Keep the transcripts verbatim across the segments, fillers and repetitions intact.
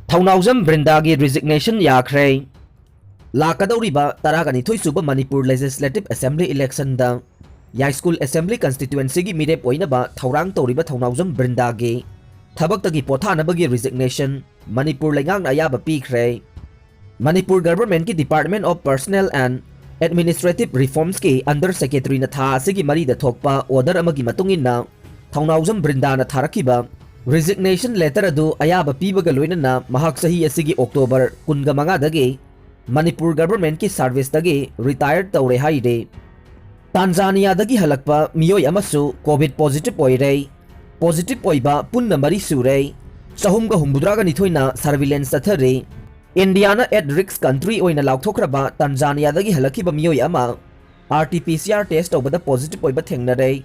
ꯊꯧꯅꯥꯎꯖꯝ ꯕ꯭ꯔꯤꯟꯗꯥꯒꯤ resignation ꯌꯥꯈ꯭ꯔꯦ꯫ ꯂꯥꯛꯀꯗꯧꯔꯤꯕ ꯇꯔꯥꯒ ꯅꯤꯊꯣꯏ ꯁꯨꯕ ꯃꯅꯤꯄꯨꯔ Legislative Assembly election ꯗ ꯌꯥꯏꯁ꯭ꯀꯨꯜ Assembly Constituency ꯒꯤ ꯃꯤꯔꯦꯞ ꯑꯣꯏꯅꯕ ꯊꯧꯔꯥꯡ ꯇꯧꯔꯤꯕ ꯊꯧꯅꯥꯎꯖꯝ ꯕ꯭ꯔꯤꯟꯗꯥꯒꯤ ꯊꯕꯛꯇꯒꯤ ꯄꯣꯊꯥꯅꯕꯒꯤ resignation ꯃꯅꯤꯄꯨꯔ ꯂꯩꯉꯥꯛꯅ ꯑꯌꯥꯕ ꯄꯤꯈ꯭ꯔꯦ꯫ ꯃꯅꯤꯄꯨꯔ Government ꯀꯤ Department of Personnel and Administrative Reforms ꯀꯤ Under Secretary ꯅ ꯊꯥ ꯑꯁꯤꯒꯤ ꯃꯔꯤꯗ ꯊꯣꯛꯄ order ꯑꯃꯒꯤ ꯃꯇꯨꯡ ꯏꯟꯅ, ꯊꯧꯅꯥꯎꯖꯝ ꯕ꯭ꯔꯤꯟꯗꯥꯅ ꯊꯥꯔꯛꯈꯤꯕ resignation letter ꯑꯗꯨ ꯑꯌꯥꯕ ꯄꯤꯕꯒ ꯂꯣꯏꯅꯅ ꯃꯍꯥꯛ ꯆꯍꯤ ꯑꯁꯤꯒꯤ October ꯀꯨꯟꯒ ꯃꯉꯥꯗꯒꯤ ꯃꯅꯤꯄꯨꯔ Government ꯀꯤ service ꯇꯒꯤ retire ꯇꯧꯔꯦ ꯍꯥꯏꯔꯤ꯫ ꯇꯥꯟꯖꯥꯅꯤꯌꯥꯗꯒꯤ ꯍꯜꯂꯛꯄ ꯃꯤꯑꯣꯏ ꯑꯃꯁꯨ COVID positive ꯑꯣꯏꯔꯦ꯫ Positive ꯑꯣꯏꯕ ꯄꯨꯟꯅ ꯃꯔꯤ ꯁꯨꯔꯦ꯫ ꯆꯍꯨꯝꯒ ꯍꯨꯝꯐꯨꯇꯔꯥꯒ ꯅꯤꯊꯣꯏꯅ surveillance ꯆꯠꯊꯔꯤ꯫ ꯏꯟꯗꯤꯌꯥꯅ at risk country ꯑꯣꯏꯅ ꯂꯥꯎꯊꯣꯛꯈ꯭ꯔꯕ ꯇꯥꯟꯖꯥꯅꯤꯌꯥꯗꯒꯤ ꯍꯜꯂꯛꯈꯤꯕ ꯃꯤꯑꯣꯏ ꯑꯃ R T P C R test ꯇꯧꯕꯗ positive ꯑꯣꯏꯕ ꯊꯦꯡꯅꯔꯦ꯫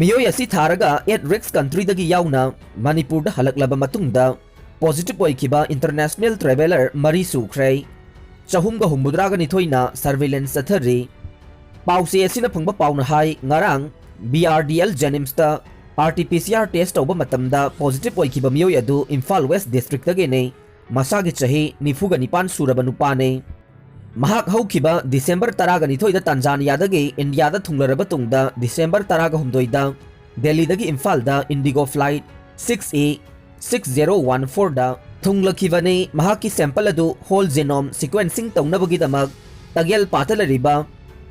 ꯃꯤꯑꯣꯏ ꯑꯁꯤ ꯊꯥꯔꯒ at risk country ꯗꯒꯤ ꯌꯥꯎꯅ ꯃꯅꯤꯄꯨꯔꯗ ꯍꯜꯂꯛꯂꯕ ꯃꯇꯨꯡꯗ positive ꯑꯣꯏꯈꯤꯕ international traveller ꯃꯔꯤ ꯁꯨꯈ꯭ꯔꯦ꯫ ꯆꯍꯨꯝꯒ ꯍꯨꯝꯐꯨꯇꯔꯥꯒ ꯅꯤꯊꯣꯏꯅ surveillance ꯆꯠꯊꯔꯤ꯫ ꯄꯥꯎꯆꯦ ꯑꯁꯤꯅ ꯐꯪꯕ ꯄꯥꯎꯅ ꯍꯥꯏ, ꯉꯔꯥꯡ B R D L JNIMS ꯇ R T P C R test ꯇꯧꯕ ꯃꯇꯝꯗ positive ꯑꯣꯏꯈꯤꯕ ꯃꯤꯑꯣꯏ ꯑꯗꯨ ꯏꯝꯐꯥꯜ West District ꯇꯒꯤꯅꯤ꯫ ꯃꯁꯥꯒꯤ ꯆꯍꯤ ꯅꯤꯐꯨꯒ ꯅꯤꯄꯥꯟ ꯁꯨꯔꯕ ꯅꯨꯄꯥꯅꯤ꯫ ꯃꯍꯥꯛ ꯍꯧꯈꯤꯕ December ꯇꯔꯥꯒ ꯅꯤꯊꯣꯏꯗ ꯇꯥꯟꯖꯥꯅꯤꯌꯥꯗꯒꯤ ꯏꯟꯗꯤꯌꯥꯗ ꯊꯨꯡꯂꯔꯕ ꯇꯨꯡꯗ December ꯇꯔꯥꯒ ꯍꯨꯝꯗꯣꯏꯗ ꯗꯦꯜꯂꯤꯗꯒꯤ ꯏꯝꯐꯥꯜꯗ Indigo flight six A six zero one four ꯗ ꯊꯨꯡꯂꯈꯤꯕꯅꯤ꯫ ꯃꯍꯥꯛꯀꯤ sample ꯑꯗꯨ whole genome sequencing ꯇꯧꯅꯕꯒꯤꯗꯃꯛ ꯇꯒꯦꯜꯄꯥꯠꯇ ꯂꯩꯔꯤꯕ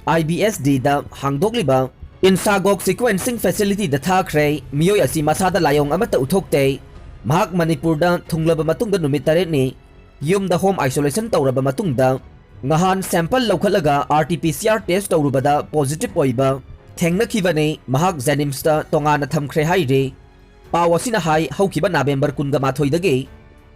I B S D the ꯍꯥꯡꯗꯣꯛꯂꯤꯕ INSACOG sequencing facility ꯗ ꯊꯥꯈ꯭ꯔꯦ꯫ ꯃꯤꯑꯣꯏ ꯑꯁꯤ ꯃꯁꯥꯗ ꯂꯥꯏꯑꯣꯡ ꯑꯃꯠꯇ ꯎꯠꯊꯣꯛꯇꯦ꯫ ꯃꯍꯥꯛ ꯃꯅꯤꯄꯨꯔꯗ ꯊꯨꯡꯂꯕ ꯃꯇꯨꯡꯗ ꯅꯨꯃꯤꯠ ꯇꯔꯦꯠꯅꯤ ꯌꯨꯝꯗ home isolation ꯇꯧꯔꯕ ꯃꯇꯨꯡꯗ, ꯉꯍꯥꯟ sample ꯂꯧꯈꯠꯂꯒ R T P C R test ꯇꯧꯔꯨꯕꯗ positive ꯑꯣꯏꯕ ꯊꯦꯡꯅꯈꯤꯕꯅꯤ꯫ ꯃꯍꯥꯛ JNIMS ꯇ ꯇꯣꯉꯥꯟꯅ ꯊꯝꯈ꯭ꯔꯦ ꯍꯥꯏꯔꯤ꯫ ꯄꯥꯎ ꯑꯁꯤꯅ ꯍꯥꯏ, ꯍꯧꯈꯤꯕ November ꯀꯨꯟꯒ ꯃꯥꯊꯣꯏꯗꯒꯤ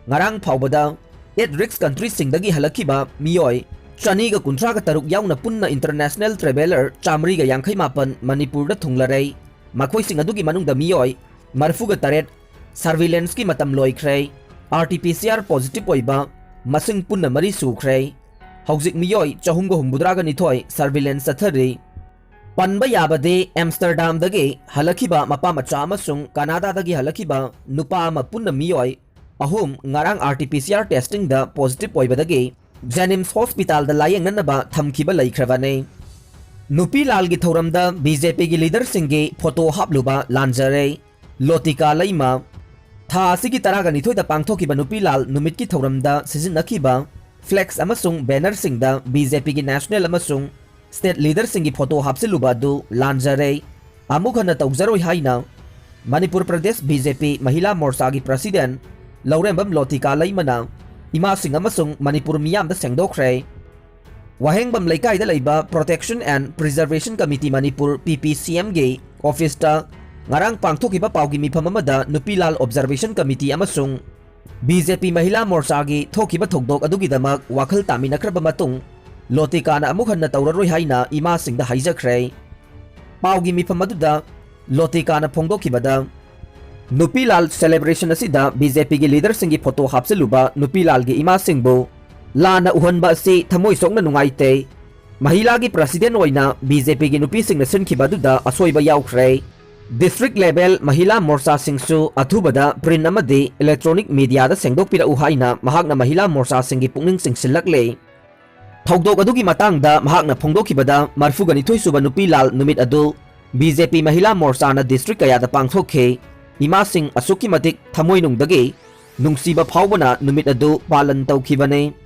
ꯉꯔꯥꯡ ꯐꯥꯎꯕꯗ at risk country ꯁꯤꯡꯗꯒꯤ ꯍꯜꯂꯛꯈꯤꯕ ꯃꯤꯑꯣꯏ ꯆꯅꯤꯒ ꯀꯨꯟꯊ꯭ꯔꯥꯒ ꯇꯔꯨꯛ ꯌꯥꯎꯅ ꯄꯨꯟꯅ international traveller ꯆꯥꯃꯔꯤꯒ ꯌꯥꯡꯈꯩ ꯃꯥꯄꯟ ꯃꯅꯤꯄꯨꯔꯗ ꯊꯨꯡꯂꯔꯦ꯫ ꯃꯈꯣꯏꯁꯤꯡ ꯑꯗꯨꯒꯤ ꯃꯅꯨꯡꯗ ꯃꯤꯑꯣꯏ ꯃꯔꯤꯐꯨꯒ ꯇꯔꯦꯠ surveillance ꯀꯤ ꯃꯇꯝ ꯂꯣꯏꯈ꯭ꯔꯦ꯫ R T P C R positive ꯑꯣꯏꯕ ꯃꯁꯤꯡ ꯄꯨꯟꯅ ꯃꯔꯤ ꯁꯨꯈ꯭ꯔꯦ꯫ ꯍꯧꯖꯤꯛ ꯃꯤꯑꯣꯏ ꯆꯍꯨꯝꯒ ꯍꯨꯝꯐꯨꯇꯔꯥꯒ ꯅꯤꯊꯣꯏ surveillance ꯆꯠꯊꯔꯤ꯫ ꯄꯟꯕ ꯌꯥꯕꯗꯤ, Amsterdam ꯗꯒꯤ ꯍꯜꯂꯛꯈꯤꯕ ꯃꯄꯥ ꯃꯆꯥ ꯑꯃꯁꯨꯡ Canada ꯗꯒꯤ ꯍꯜꯂꯛꯈꯤꯕ ꯅꯨꯄꯥ ꯑꯃ ꯄꯨꯟꯅ ꯃꯤꯑꯣꯏ ꯑꯍꯨꯝ ꯉꯔꯥꯡ R T P C R testing ꯗ positive ꯑꯣꯏꯕꯗꯒꯤ JNIMS hospital ꯗ ꯂꯥꯌꯦꯡꯅꯅꯕ ꯊꯝꯈꯤꯕ ꯂꯩꯈ꯭ꯔꯕꯅꯤ꯫ ꯅꯨꯄꯤ ꯂꯥꯜꯒꯤ ꯊꯧꯔꯝꯗ B J P ꯒꯤ leader ꯁꯤꯡꯒꯤ photo ꯍꯥꯞꯂꯨꯕ ꯂꯥꯟꯖꯔꯦ꯫ ꯂꯣꯇꯤꯀꯥ ꯂꯩꯃ꯫ ꯊꯥ ꯑꯁꯤꯒꯤ ꯇꯔꯥꯒ ꯅꯤꯊꯣꯏꯗ ꯄꯥꯡꯊꯣꯛꯈꯤꯕ ꯅꯨꯄꯤ ꯂꯥꯜ ꯅꯨꯃꯤꯠꯀꯤ ꯊꯧꯔꯝꯗ ꯁꯤꯖꯤꯟꯅꯈꯤꯕ flex ꯑꯃꯁꯨꯡ banner ꯁꯤꯡꯗ B J P ꯒꯤ national ꯑꯃꯁꯨꯡ state leader ꯁꯤꯡꯒꯤ photo ꯍꯥꯞꯆꯤꯜꯂꯨꯕ ꯑꯗꯨ ꯂꯥꯟꯖꯔꯦ꯫ ꯑꯃꯨꯛ ꯍꯟꯅ ꯇꯧꯖꯔꯣꯏ ꯍꯥꯏꯅ Manipur Pradesh B J P ꯃꯍꯤꯂꯥ ꯃꯣꯔꯆꯥꯒꯤ president ꯂꯧꯔꯦꯝꯕꯝ ꯂꯣꯇꯤꯀꯥ ꯂꯩꯃꯅ ꯏꯃꯥꯁꯤꯡ ꯑꯃꯁꯨꯡ ꯃꯅꯤꯄꯨꯔ ꯃꯤꯌꯥꯝꯗ ꯁꯦꯡꯗꯣꯛꯈ꯭ꯔꯦ꯫ ꯋꯥꯍꯦꯡꯕꯝ ꯂꯩꯀꯥꯏꯗ ꯂꯩꯕ Protection and Preservation Committee Manipur, P P C M ꯒꯤ office ꯇ ꯉꯔꯥꯡ ꯄꯥꯡꯊꯣꯛꯈꯤꯕ ꯄꯥꯎꯒꯤ ꯃꯤꯐꯝ ꯑꯃꯗ ꯅꯨꯄꯤ ꯂꯥꯜ observation committee ꯑꯃꯁꯨꯡ B J P ꯃꯍꯤꯂꯥ ꯃꯣꯔꯆꯥꯒꯤ ꯊꯣꯛꯈꯤꯕ ꯊꯧꯗꯣꯛ ꯑꯗꯨꯒꯤꯗꯃꯛ ꯋꯥꯈꯜ ꯇꯥꯃꯤꯟꯅꯈ꯭ꯔꯕ ꯃꯇꯨꯡ, ꯂꯣꯇꯤꯀꯥꯅ ꯑꯃꯨꯛ ꯍꯟꯅ ꯇꯧꯔꯔꯣꯏ ꯍꯥꯏꯅ ꯏꯃꯥꯁꯤꯡꯗ ꯍꯥꯏꯖꯈ꯭ꯔꯦ꯫ ꯄꯥꯎꯒꯤ ꯃꯤꯐꯝ ꯑꯗꯨꯗ ꯂꯣꯇꯤꯀꯥꯅ ꯐꯣꯡꯗꯣꯛꯈꯤꯕꯗ, ꯅꯨꯄꯤ ꯂꯥꯜ celebration ꯑꯁꯤꯗ B J P ꯒꯤ leader ꯁꯤꯡꯒꯤ photo ꯍꯥꯞꯆꯤꯜꯂꯨꯕ ꯅꯨꯄꯤ ꯂꯥꯜꯒꯤ ꯏꯃꯥꯁꯤꯡꯕꯨ ꯂꯥꯟꯅ ꯎꯍꯟꯕ ꯑꯁꯤ ꯊꯃꯣꯏ ꯁꯣꯛꯅ ꯅꯨꯡꯉꯥꯏꯇꯦ꯫ ꯃꯍꯤꯂꯥꯒꯤ president ꯑꯣꯏꯅ B J P ꯒꯤ ꯅꯨꯄꯤꯁꯤꯡꯅ ꯁꯤꯟꯈꯤꯕ ꯑꯗꯨꯗ ꯑꯁꯣꯏꯕ ꯌꯥꯎꯈ꯭ꯔꯦ꯫ District level ꯃꯍꯤꯂꯥ ꯃꯣꯔꯆꯥꯁꯤꯡꯁꯨ ꯑꯊꯨꯕꯗ print ꯑꯃꯗꯤ electronic media ꯗ ꯁꯦꯡꯗꯣꯛꯄꯤꯔꯛꯎ ꯍꯥꯏꯅ ꯃꯍꯥꯛꯅ ꯃꯍꯤꯂꯥ ꯃꯣꯔꯆꯥꯁꯤꯡꯒꯤ ꯄꯨꯛꯅꯤꯡ ꯆꯤꯡꯁꯤꯜꯂꯛꯂꯦ꯫ ꯊꯧꯗꯣꯛ ꯑꯗꯨꯒꯤ ꯃꯇꯥꯡꯗ ꯃꯍꯥꯛꯅ ꯐꯣꯡꯗꯣꯛꯈꯤꯕꯗ, ꯃꯔꯤꯐꯨꯒ ꯅꯤꯊꯣꯏ ꯁꯨꯕ ꯅꯨꯄꯤ ꯂꯥꯜ ꯅꯨꯃꯤꯠ ꯑꯗꯨ B J P ꯃꯍꯤꯂꯥ ꯃꯣꯔꯆꯥꯅ district ꯀꯌꯥꯗ ꯄꯥꯡꯊꯣꯛꯈꯤ꯫ ꯏꯃꯥꯁꯤꯡ ꯑꯁꯨꯛꯀꯤ ꯃꯇꯤꯛ ꯊꯃꯣꯏꯅꯨꯡꯗꯒꯤ ꯅꯨꯡꯁꯤꯕ ꯐꯥꯎꯕꯅ ꯅꯨꯃꯤꯠ ꯑꯗꯨ ꯄꯥꯂꯟ ꯇꯧꯈꯤꯕꯅꯤ꯫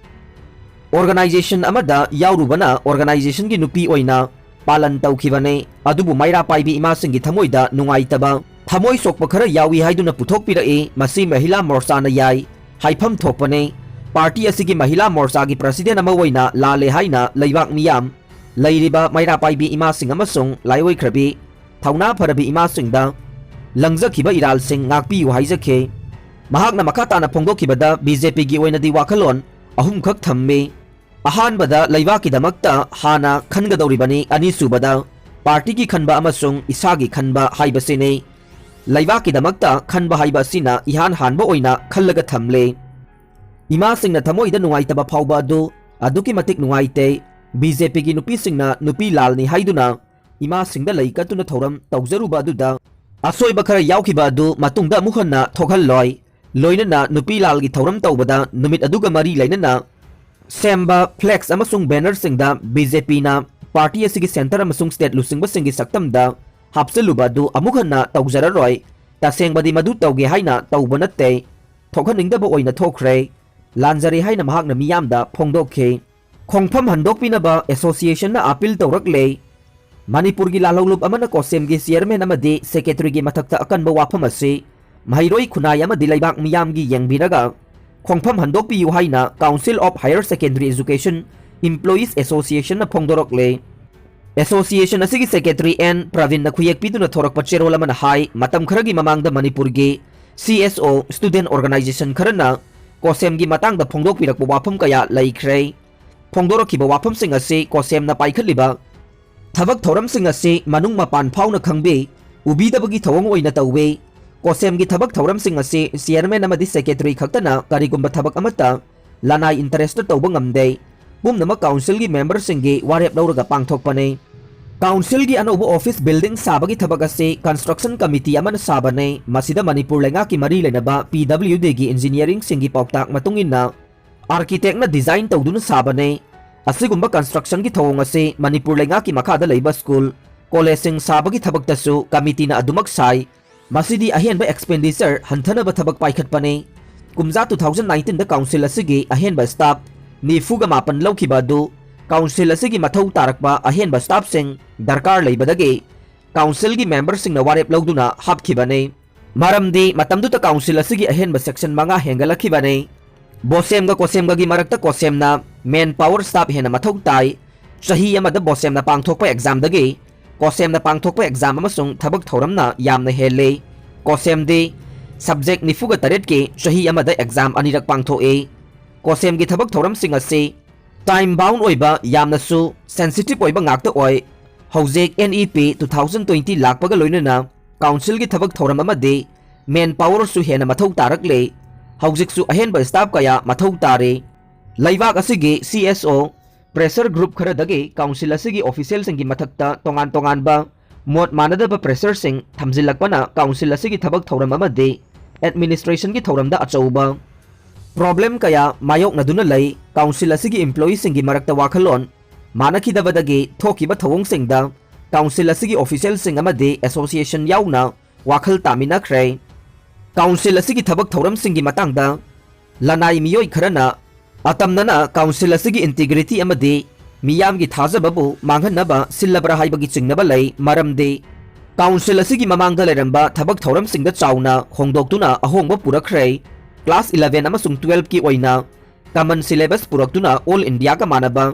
Organization ꯑꯃꯗ ꯌꯥꯎꯔꯨꯕꯅ organization ꯒꯤ ꯅꯨꯄꯤ ꯑꯣꯏꯅ ꯄꯥꯂꯟ ꯇꯧꯈꯤꯕꯅꯤ꯫ ꯑꯗꯨꯕꯨ ꯃꯩꯔꯥ ꯄꯥꯏꯕꯤ ꯏꯃꯥꯁꯤꯡꯒꯤ ꯊꯃꯣꯏꯗ ꯅꯨꯡꯉꯥꯏꯇꯕ, ꯊꯃꯣꯏ ꯁꯣꯛꯄ ꯈꯔ ꯌꯥꯎꯏ ꯍꯥꯏꯗꯨꯅ ꯄꯨꯊꯣꯛꯄꯤꯔꯛꯏ꯫ ꯃꯁꯤ ꯃꯍꯤꯂꯥ ꯃꯣꯔꯆꯥꯅ ꯌꯥꯏ ꯍꯥꯏꯐꯝ ꯊꯣꯛꯄꯅꯤ꯫ Party ꯑꯁꯤꯒꯤ ꯃꯍꯤꯂꯥ ꯃꯣꯔꯆꯥꯒꯤ president ꯑꯃ ꯑꯣꯏꯅ ꯂꯥꯜꯂꯦ ꯍꯥꯏꯅ ꯂꯩꯕꯥꯛ ꯃꯤꯌꯥꯝ, ꯂꯩꯔꯤꯕ ꯃꯩꯔꯥ ꯄꯥꯏꯕꯤ ꯏꯃꯥꯁꯤꯡ ꯑꯃꯁꯨꯡ ꯂꯥꯏꯑꯣꯏꯈ꯭ꯔꯕꯤ ꯊꯧꯅꯥ ꯐꯔꯕꯤ ꯏꯃꯥꯁꯤꯡꯗ ꯂꯪꯖꯈꯤꯕ ꯏꯔꯥꯜꯁꯤꯡ ꯉꯥꯛꯄꯤꯌꯨ ꯍꯥꯏꯖꯈꯤ꯫ ꯃꯍꯥꯛꯅ ꯃꯈꯥ ꯇꯥꯅ ꯐꯣꯡꯗꯣꯛꯈꯤꯕꯗ, B J P ꯒꯤ ꯑꯣꯏꯅꯗꯤ ꯋꯥꯈꯜꯂꯣꯟ ꯑꯍꯨꯝꯈꯛ ꯊꯝꯃꯤ꯫ ꯑꯍꯥꯟꯕꯗ ꯂꯩꯕꯥꯛꯀꯤꯗꯃꯛꯇ ꯍꯥꯟꯅ ꯈꯟꯒꯗꯧꯔꯤꯕꯅꯤ, ꯑꯅꯤꯁꯨꯕꯗ party ꯒꯤ ꯈꯟꯕ ꯑꯃꯁꯨꯡ ꯏꯁꯥꯒꯤ ꯈꯟꯕ ꯍꯥꯏꯕꯁꯤꯅꯤ꯫ ꯂꯩꯕꯥꯛꯀꯤꯗꯃꯛꯇ ꯈꯟꯕ ꯍꯥꯏꯕ ꯑꯁꯤꯅ ꯏꯍꯥꯟ ꯍꯥꯟꯕ ꯑꯣꯏꯅ ꯈꯜꯂꯒ ꯊꯝꯂꯦ꯫ ꯏꯃꯥꯁꯤꯡꯅ ꯊꯃꯣꯏꯗ ꯅꯨꯡꯉꯥꯏꯇꯕ ꯐꯥꯎꯕ ꯑꯗꯨ ꯑꯗꯨꯛꯀꯤ ꯃꯇꯤꯛ ꯅꯨꯡꯉꯥꯏꯇꯦ꯫ B J P ꯒꯤ ꯅꯨꯄꯤꯁꯤꯡꯅ ꯅꯨꯄꯤ ꯂꯥꯜꯅꯤ ꯍꯥꯏꯗꯨꯅ ꯏꯃꯥꯁꯤꯡꯗ ꯂꯩ ꯀꯠꯇꯨꯅ ꯊꯧꯔꯝ ꯇꯧꯖꯔꯨꯕ ꯑꯗꯨꯗ ꯑꯁꯣꯏꯕ ꯈꯔ ꯌꯥꯎꯈꯤꯕ ꯑꯗꯨ ꯃꯇꯨꯡꯗ ꯑꯃꯨꯛ ꯍꯟꯅ ꯊꯣꯛꯍꯜꯂꯣꯏ꯫ ꯂꯣꯏꯅꯅ ꯅꯨꯄꯤ ꯂꯥꯜꯒꯤ ꯊꯧꯔꯝ ꯇꯧꯕꯗ ꯅꯨꯃꯤꯠ ꯑꯗꯨꯒ ꯃꯔꯤ ꯂꯩꯅꯅ ꯁꯦꯝꯕ flex ꯑꯃꯁꯨꯡ bannerꯁꯤꯡꯗ BJPꯅ party ꯑꯁꯤꯒꯤ centre ꯑꯃꯁꯨꯡ state ꯂꯨꯆꯤꯡꯕꯁꯤꯡꯒꯤ ꯁꯛꯇꯝꯗ ꯍꯥꯞꯆꯤꯜꯂꯨꯕ ꯑꯗꯨ ꯑꯃꯨꯛ ꯍꯟꯅ ꯇꯧꯖꯔꯔꯣꯏ꯫ ꯇꯁꯦꯡꯕꯗꯤ ꯃꯗꯨ ꯇꯧꯒꯦ ꯍꯥꯏꯅ ꯇꯧꯕ ꯅꯠꯇꯦ꯫ ꯊꯣꯛꯍꯟꯅꯤꯡꯗꯕ ꯑꯣꯏꯅ ꯊꯣꯛꯈ꯭ꯔꯦ꯫ ꯂꯥꯟꯖꯔꯦ ꯍꯥꯏꯅ ꯃꯍꯥꯛꯅ ꯃꯤꯌꯥꯝꯗ ꯐꯣꯡꯗꯣꯛꯈꯤ꯫ ꯈꯣꯡꯐꯝ ꯍꯟꯗꯣꯛꯄꯤꯅꯕ associationꯅ appeal ꯇꯧꯔꯛꯂꯦ꯫ ꯃꯅꯤꯄꯨꯔꯒꯤ ꯂꯥꯜꯍꯧꯂꯨꯞ ꯑꯃꯅ COSEMꯒꯤ chairman ꯑꯃꯗꯤ secretaryꯒꯤ ꯃꯊꯛꯇ ꯑꯀꯟꯕ ꯋꯥꯐꯝ ꯑꯁꯤ ꯃꯍꯩꯔꯣꯏ ꯈꯨꯟꯅꯥꯏ ꯑꯃꯗꯤ ꯂꯩꯕꯥꯛ ꯃꯤꯌꯥꯝꯒꯤ ꯌꯦꯡꯕꯤꯔꯒ ꯈꯣꯡꯐꯝ ꯍꯟꯗꯣꯛꯄꯤꯌꯨ ꯍꯥꯏꯅ Council of Higher Secondary Education Employees Associationꯅ ꯐꯣꯡꯗꯣꯔꯛꯂꯦ꯫ Association ꯑꯁꯤꯒꯤ secretary ꯑꯦꯟ ꯄ꯭ꯔꯕꯤꯟꯅ ꯈꯨꯌꯦꯛ ꯄꯤꯗꯨꯅ ꯊꯣꯔꯛꯄ ꯆꯦꯔꯣꯜ ꯑꯃꯅ ꯍꯥꯏ, ꯃꯇꯝ ꯈꯔꯒꯤ ꯃꯃꯥꯡꯗ ꯃꯅꯤꯄꯨꯔꯒꯤ CSO student organization ꯈꯔꯅ COSEMꯒꯤ ꯃꯇꯥꯡꯗ ꯐꯣꯡꯗꯣꯛꯄꯤꯔꯛꯄ ꯋꯥꯐꯝ ꯀꯌꯥ ꯂꯩꯈ꯭ꯔꯦ꯫ ꯐꯣꯡꯗꯣꯔꯛꯈꯤꯕ ꯋꯥꯐꯝꯁꯤꯡ ꯑꯁꯤ COSEMꯅ ꯄꯥꯏꯈꯠꯂꯤꯕ ꯊꯕꯛ ꯊꯧꯔꯝꯁꯤꯡ ꯑꯁꯤ ꯃꯅꯨꯡ ꯃꯄꯥꯟ ꯐꯥꯎꯅ ꯈꯪꯕꯤ, ꯎꯕꯤꯗꯕꯒꯤ ꯊꯧꯑꯣꯡ ꯑꯣꯏꯅ ꯇꯧꯏ꯫ COSEMꯒꯤ ꯊꯕꯛ ꯊꯧꯔꯝꯁꯤꯡ ꯑꯁꯤ chairman ꯑꯃꯗꯤ secretary ꯈꯛꯇꯅ ꯀꯔꯤꯒꯨꯝꯕ ꯊꯕꯛ ꯑꯃꯠꯇ ꯂꯅꯥꯏ interestꯇ ꯇꯧꯕ ꯉꯝꯗꯦ꯫ ꯄꯨꯝꯅꯃꯛ councilꯒꯤ memberꯁꯤꯡꯒꯤ ꯋꯥꯔꯦꯞ ꯂꯧꯔꯒ ꯄꯥꯡꯊꯣꯛꯄꯅꯤ꯫ Councilꯒꯤ ꯑꯅꯧꯕ office building ꯁꯥꯕꯒꯤ ꯊꯕꯛ ꯑꯁꯤ construction committee ꯑꯃꯅ ꯁꯥꯕꯅꯤ꯫ ꯃꯁꯤꯗ ꯃꯅꯤꯄꯨꯔ ꯂꯩꯉꯥꯛꯀꯤ ꯃꯔꯤ ꯂꯩꯅꯕ PWDꯒꯤ engineeringꯁꯤꯡꯒꯤ ꯄꯥꯎꯇꯥꯛ ꯃꯇꯨꯡ ꯏꯟꯅ architectꯅ design ꯇꯧꯗꯨꯅ ꯁꯥꯕꯅꯤ꯫ ꯑꯁꯤꯒꯨꯝꯕ constructionꯒꯤ ꯊꯧꯑꯣꯡ ꯑꯁꯤ ꯃꯅꯤꯄꯨꯔ ꯂꯩꯉꯥꯛꯀꯤ ꯃꯈꯥꯗ ꯂꯩꯕ school, collegeꯁꯤꯡ ꯁꯥꯕꯒꯤ ꯊꯕꯛꯇꯁꯨ committeeꯅ ꯑꯗꯨꯃꯛ ꯁꯥꯏ꯫ ꯃꯁꯤꯗꯤ ꯑꯍꯦꯟꯕ expenditure ꯍꯟꯊꯅꯕ ꯊꯕꯛ ꯄꯥꯏꯈꯠꯄꯅꯤ꯫ ꯀꯨꯝꯖꯥ two thousand nineteenꯗ council ꯑꯁꯤꯒꯤ ꯑꯍꯦꯟꯕ staff ꯅꯤꯐꯨꯒ ꯃꯥꯄꯟ ꯂꯧꯈꯤꯕ ꯑꯗꯨ council ꯑꯁꯤꯒꯤ ꯃꯊꯧ ꯇꯥꯔꯛꯄ ꯑꯍꯦꯟꯕ staffꯁꯤꯡ ꯗꯔꯀꯥꯔ ꯂꯩꯕꯗꯒꯤ councilꯒꯤ memberꯁꯤꯡꯅ ꯋꯥꯔꯦꯞ ꯂꯧꯗꯨꯅ ꯍꯥꯞꯈꯤꯕꯅꯤ꯫ ꯃꯔꯝꯗꯤ ꯃꯇꯝꯗꯨꯗ council ꯑꯁꯤꯒꯤ ꯑꯍꯦꯟꯕ section ꯃꯉꯥ ꯍꯦꯟꯒꯠꯂꯛꯈꯤꯕꯅꯤ꯫ BOSEMꯒ COSEMꯒꯒꯤ ꯃꯔꯛꯇ COSEMꯅ man power staff ꯍꯦꯟꯅ ꯃꯊꯧ ꯇꯥꯏ꯫ ꯆꯍꯤ ꯑꯃꯗ BOSEMꯅ ꯄꯥꯡꯊꯣꯛꯄ examꯗꯒꯤ COSEMꯅ ꯄꯥꯡꯊꯣꯛꯄ exam ꯑꯃꯁꯨꯡ ꯊꯕꯛ ꯊꯧꯔꯝꯅ ꯌꯥꯝꯅ ꯍꯦꯜꯂꯤ꯫ COSEMꯗꯤ subject ꯅꯤꯐꯨꯒ ꯇꯔꯦꯠꯀꯤ ꯆꯍꯤ ꯑꯃꯗ exam ꯑꯅꯤꯔꯛ ꯄꯥꯡꯊꯣꯛꯏ꯫ COSEMꯒꯤ ꯊꯕꯛ ꯊꯧꯔꯝꯁꯤꯡ ꯑꯁꯤ time bound ꯑꯣꯏꯕ, ꯌꯥꯝꯅꯁꯨ sensitive ꯑꯣꯏꯕ ꯉꯥꯛꯇ ꯑꯣꯏ꯫ ꯍꯧꯖꯤꯛ NEP two thousand twenty ꯂꯥꯛꯄꯒ ꯂꯣꯏꯅꯅ councilꯒꯤ ꯊꯕꯛ ꯊꯧꯔꯝ ꯑꯃꯗꯤ man powerꯁꯨ ꯍꯦꯟꯅ ꯃꯊꯧ ꯇꯥꯔꯛꯂꯦ꯫ ꯍꯧꯖꯤꯛꯁꯨ ꯑꯍꯦꯟꯕ staff ꯀꯌꯥ ꯃꯊꯧ ꯇꯥꯔꯦ꯫ ꯂꯩꯕꯥꯛ ꯑꯁꯤꯒꯤ CSO pressure group ꯈꯔꯗꯒꯤ council ꯑꯁꯤꯒꯤ officialꯁꯤꯡꯒꯤ ꯃꯊꯛꯇ ꯇꯣꯉꯥꯟ ꯇꯣꯉꯥꯟꯕ ꯃꯣꯠ ꯃꯥꯟꯅꯗꯕ pressureꯁꯤꯡ ꯊꯝꯖꯤꯜꯂꯛꯄꯅ council ꯑꯁꯤꯒꯤ ꯊꯕꯛ ꯊꯧꯔꯝ ꯑꯃꯗꯤ ꯑꯦꯗꯃꯤꯅꯤꯁꯇ꯭ꯔꯦꯁꯟꯒꯤ ꯊꯧꯔꯝꯗ ꯑꯆꯧꯕ ꯄ꯭ꯔꯣꯕ꯭ꯂꯦꯝ ꯀꯌꯥ ꯃꯥꯌꯣꯛꯅꯗꯨꯅ ꯂꯩ꯫ ꯀꯥꯎꯟꯁꯤꯜ ꯑꯁꯤꯒꯤ ꯏꯝꯄ꯭ꯂꯣꯌꯤꯁꯤꯡꯒꯤ ꯃꯔꯛꯇ ꯋꯥꯈꯜꯂꯣꯟ ꯃꯥꯟꯅꯈꯤꯗꯕꯗꯒꯤ ꯊꯣꯛꯈꯤꯕ ꯊꯧꯑꯣꯡꯁꯤꯡꯗ ꯀꯥꯎꯟꯁꯤꯜ ꯑꯁꯤꯒꯤ ꯑꯣꯐꯤꯁꯤꯌꯦꯜꯁꯤꯡ ꯑꯃꯗꯤ ꯑꯦꯁꯣꯁꯤꯌꯦꯁꯟ ꯌꯥꯎꯅ ꯋꯥꯈꯜ ꯇꯥꯃꯤꯟꯅꯈ꯭ꯔꯦ꯫ ꯀꯥꯎꯟꯁꯤꯜ ꯑꯁꯤꯒꯤ ꯊꯕꯛ ꯊꯧꯔꯝꯁꯤꯡꯒꯤ ꯃꯇꯥꯡꯗ ꯂꯅꯥꯏ ꯃꯤꯑꯣꯏ ꯈꯔꯅ ꯑꯇꯝꯅꯅ ꯀꯥꯎꯟꯁꯤꯜ ꯑꯁꯤꯒꯤ ꯏꯟꯇꯤꯒ꯭ꯔꯤꯇꯤ ꯑꯃꯗꯤ ꯃꯤꯌꯥꯝꯒꯤ ꯊꯥꯖꯕꯕꯨ ꯃꯥꯡꯍꯟꯅꯕ ꯁꯤꯜꯂꯕ꯭ꯔꯥ ꯍꯥꯏꯕꯒꯤ ꯆꯤꯡꯅꯕ ꯂꯩ꯫ ꯃꯔꯝꯗꯤ ꯀꯥꯎꯟꯁꯤꯜ ꯑꯁꯤꯒꯤ ꯃꯃꯥꯡꯗ ꯂꯩꯔꯝꯕ ꯊꯕꯛ ꯊꯧꯔꯝꯁꯤꯡꯗ ꯆꯥꯎꯅ ꯍꯣꯡꯗꯣꯛꯇꯨꯅ ꯑꯍꯣꯡꯕ ꯄꯨꯔꯛꯈ꯭ꯔꯦ꯫ ꯀ꯭ꯂꯥꯁ ꯏꯂꯚꯦꯟ ꯑꯃꯁꯨꯡ ꯇꯨꯋꯦꯜꯐꯀꯤ ꯑꯣꯏꯅ ꯀꯃꯟ ꯁꯤꯂꯦꯕꯁ ꯄꯨꯔꯛꯇꯨꯅ ꯑꯣꯜ ꯏꯟꯗꯤꯌꯥꯒ ꯃꯥꯟꯅꯕ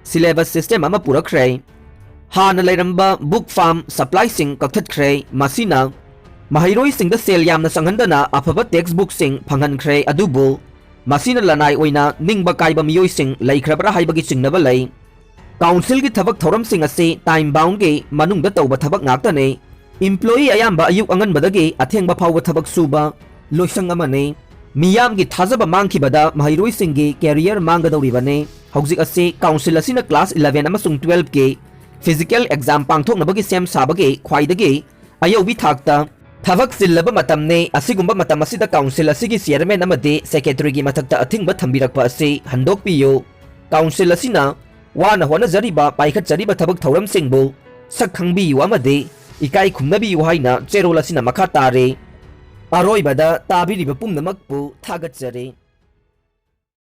ꯁꯤꯂꯦꯕꯁ ꯁꯤꯁꯇꯦꯝ ꯑꯃ ꯄꯨꯔꯛꯈ꯭ꯔꯦ꯫ ꯍꯥꯟꯅ ꯂꯩꯔꯝꯕ ꯕꯨꯛ ꯐꯥꯝ ꯁꯄ꯭ꯂꯥꯏꯁꯤꯡ ꯀꯛꯊꯠꯈ꯭ꯔꯦ꯫ ꯃꯁꯤꯅ ꯃꯍꯩꯔꯣꯏꯁꯤꯡꯗ ꯁꯦꯜ ꯌꯥꯝꯅ ꯆꯪꯍꯟꯗꯅ ꯑꯐꯕ ꯇꯦꯛꯁ ꯕꯨꯛꯁꯤꯡ ꯐꯪꯍꯟꯈ꯭ꯔꯦ꯫ ꯑꯗꯨꯕꯨ ꯃꯁꯤꯅ ꯂꯅꯥꯏ ꯑꯣꯏꯅ ꯅꯤꯡꯕ ꯀꯥꯏꯕ ꯃꯤꯑꯣꯏꯁꯤꯡ ꯂꯩꯈ꯭ꯔꯕ꯭ꯔꯥ ꯍꯥꯏꯕꯒꯤ ꯆꯤꯡꯅꯕ ꯂꯩ꯫ ꯀꯥꯎꯟꯁꯤꯜꯒꯤ ꯊꯕꯛ ꯊꯧꯔꯝꯁꯤꯡ ꯑꯁꯤ ꯇꯥꯏꯝ ꯕꯥꯎꯟꯒꯤ ꯃꯅꯨꯡꯗ ꯇꯧꯕ ꯊꯕꯛ ꯉꯥꯛꯇꯅꯤ꯫ ꯏꯝꯄ꯭ꯂꯣꯌꯤ ꯑꯌꯥꯝꯕ ꯑꯌꯨꯛ ꯑꯉꯟꯕꯗꯒꯤ ꯑꯊꯦꯡꯕ ꯐꯥꯎꯕ ꯊꯕꯛ ꯁꯨꯕ ꯂꯣꯏꯁꯪ ꯑꯃꯅꯤ꯫ ꯃꯤꯌꯥꯝꯒꯤ ꯊꯥꯖꯕ ꯃꯥꯡꯈꯤꯕꯗ ꯃꯍꯩꯔꯣꯏꯁꯤꯡꯒꯤ ꯀꯦꯔꯤꯌꯔ ꯃꯥꯡꯒꯗꯧꯔꯤꯕꯅꯤ꯫ ꯍꯧꯖꯤꯛ ꯑꯁꯤ ꯀꯥꯎꯟꯁꯤꯜ ꯑꯁꯤꯅ ꯀ꯭ꯂꯥꯁ ꯏꯂꯚꯦꯟ ꯑꯃꯁꯨꯡ ꯇꯨꯋꯦꯜꯐꯀꯤ ꯐꯤꯖꯤꯀꯦꯜ ꯑꯦꯛꯖꯥꯝ ꯄꯥꯡꯊꯣꯛꯅꯕꯒꯤ ꯁꯦꯝ ꯁꯥꯕꯒꯤ ꯈ꯭ꯋꯥꯏꯗꯒꯤ ꯑꯌꯧꯕꯤ ꯊꯥꯛꯇ ꯊꯕꯛ ꯆꯤꯜꯂꯕ ꯃꯇꯝꯅꯤ꯫ ꯑꯁꯤꯒꯨꯝꯕ ꯃꯇꯝ ꯑꯁꯤꯗ ꯀꯥꯎꯟꯁꯤꯜ ꯑꯁꯤꯒꯤ ꯆꯤꯌꯔꯃꯦꯟ ꯑꯃꯗꯤ ꯁꯦꯀ꯭ꯔꯦꯇꯔꯤꯒꯤ ꯃꯊꯛꯇ ꯑꯊꯤꯡꯕ ꯊꯝꯕꯤꯔꯛꯄ ꯑꯁꯤ ꯍꯟꯗꯣꯛꯄꯤꯌꯨ꯫ ꯀꯥꯎꯟꯁꯤꯜ ꯑꯁꯤꯅ ꯋꯥꯅ ꯍꯣꯠꯅꯖꯔꯤꯕ, ꯄꯥꯏꯈꯠꯆꯔꯤꯕ ꯊꯕꯛ ꯊꯧꯔꯝꯁꯤꯡꯕꯨ ꯁꯛ ꯈꯪꯕꯤꯌꯨ ꯑꯃꯗꯤ ꯏꯀꯥꯏ ꯈꯨꯝꯅꯕꯤꯌꯨ ꯍꯥꯏꯅ ꯆꯦꯔꯣꯜ ꯑꯁꯤꯅ ꯃꯈꯥ ꯇꯥꯔꯤ꯫ ꯑꯔꯣꯏꯕꯗ ꯇꯥꯕꯤꯔꯤꯕ ꯄꯨꯝꯅꯃꯛꯄꯨ ꯊꯥꯒꯠꯆꯔꯤ꯫